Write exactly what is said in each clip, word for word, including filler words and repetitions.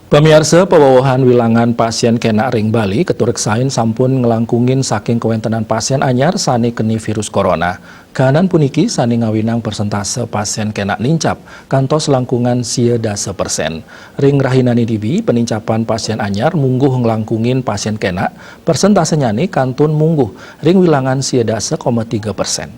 Pamiarsa, pawewehan wilangan pasien kenak ring Bali katureksain sampun nglangkungin saking kawentenan pasien anyar sane keni virus corona. Kahanan puniki sane ngawinang persentase pasien kenak nincap kantos langkungan sia dasa persen. Ring rahinane dibi, penincapan pasien anyar mungguh nglangkungin pasien kenak, persentasenyane kantun mungguh ring wilangan sia dasa koma tiga persen.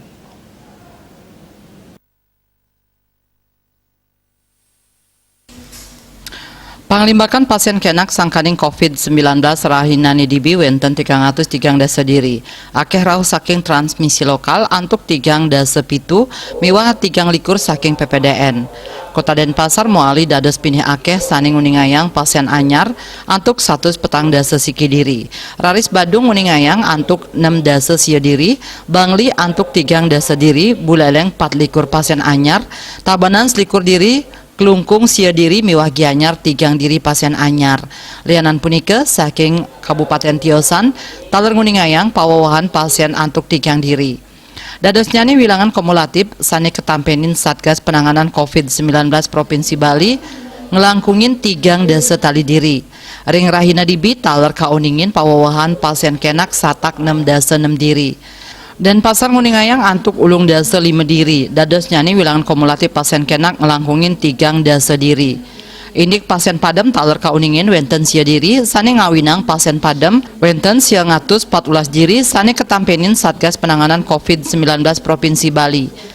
Panglimbakan pasien kenak sangkaning covid sembilan belas rahinane dibi wenten tigang atus tigang dasa diri. Akeh rauh saking transmisi lokal antuk tigang dasa pitu miwah tigang likur saking P P D N. Kota Denpasar mawali dados pinih akeh sane nguningayang pasien anyar antuk satus petang dasa siki diri. Raris Badung nguningayang antuk nem dasa sia diri, Bangli antuk tigang dasa diri, Buleleng pat likur pasien anyar, Tabanan selikur diri, Klungkung sia diri miwah Gianyar tigang diri pasien anyar. Lianan punika, saking Kabupaten tiosan taler nguningayang pawewehan pasien antuk tigang diri. Dadosnyane wilangan kumulatif sane katampenin Satgas Penanganan covid sembilan belas Provinsi Bali nglangkungin tigang dasa tali diri. Ring rahina dibi taler kauningin pawewehan pasien kenak satak nem dasa nem diri. Denpasar nguningayang antuk ulung dasa lima diri, dadosnyane wilangan kumulatif pasien kenak nglangkungin tigang dasa diri. Indik pasien padem taler kauningin wenten sia diri, sane ngawinang pasien padem wenten siang atus pat ulas diri sane katampenin Satgas Penanganan covid sembilan belas Provinsi Bali.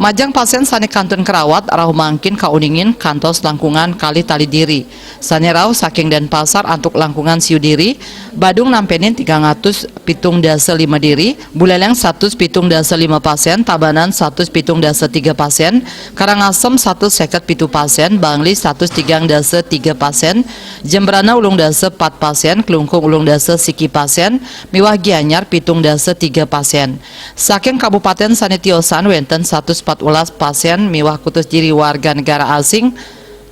Majeng pasien sane kantun karawat rauh mangkin kauningin kantos langkungan kalih tali diri. Sane rauh saking Denpasar antuk langkungan siu diri, Badung nampenin tigang atus pitung dasa lima diri, Buleleng satus pitung dasa lima pasien, Tabanan satus pitung dasa tiga pasien, Karangasem satus seket pitu pasien, Bangli satus tigang dasa tiga pasien, Jembrana ulung dasa pat pasien, Klungkung ulung dasa siki pasien, miwah Gianyar pitung dasa tiga pasien. Saking kabupaten sane tiosan wenten satus pat ulas pasien miwah kutus diri warga negara asing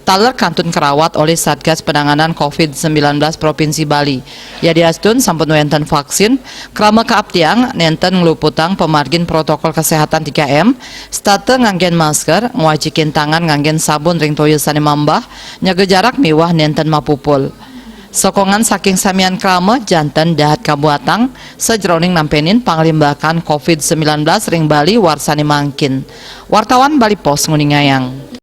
taler kantun karawat olih Satgas Penanganan covid sembilan belas Provinsi Bali. Yadiastun sampun wenten vaksin, krama kaaptiang nenten ngluputang pamargin protokol kesehatan tiga M, setata nganggen masker, ngwacikin tangan nganggen sabun ring toya sane mambah, nyaga jarak miwah nenten mapupul. Sokongan saking samian krama janten dahat kabuatang sajeroning nampenin panglimbakan covid sembilan belas ring Bali warsane mangkin. Wartawan Bali Post nguningayang.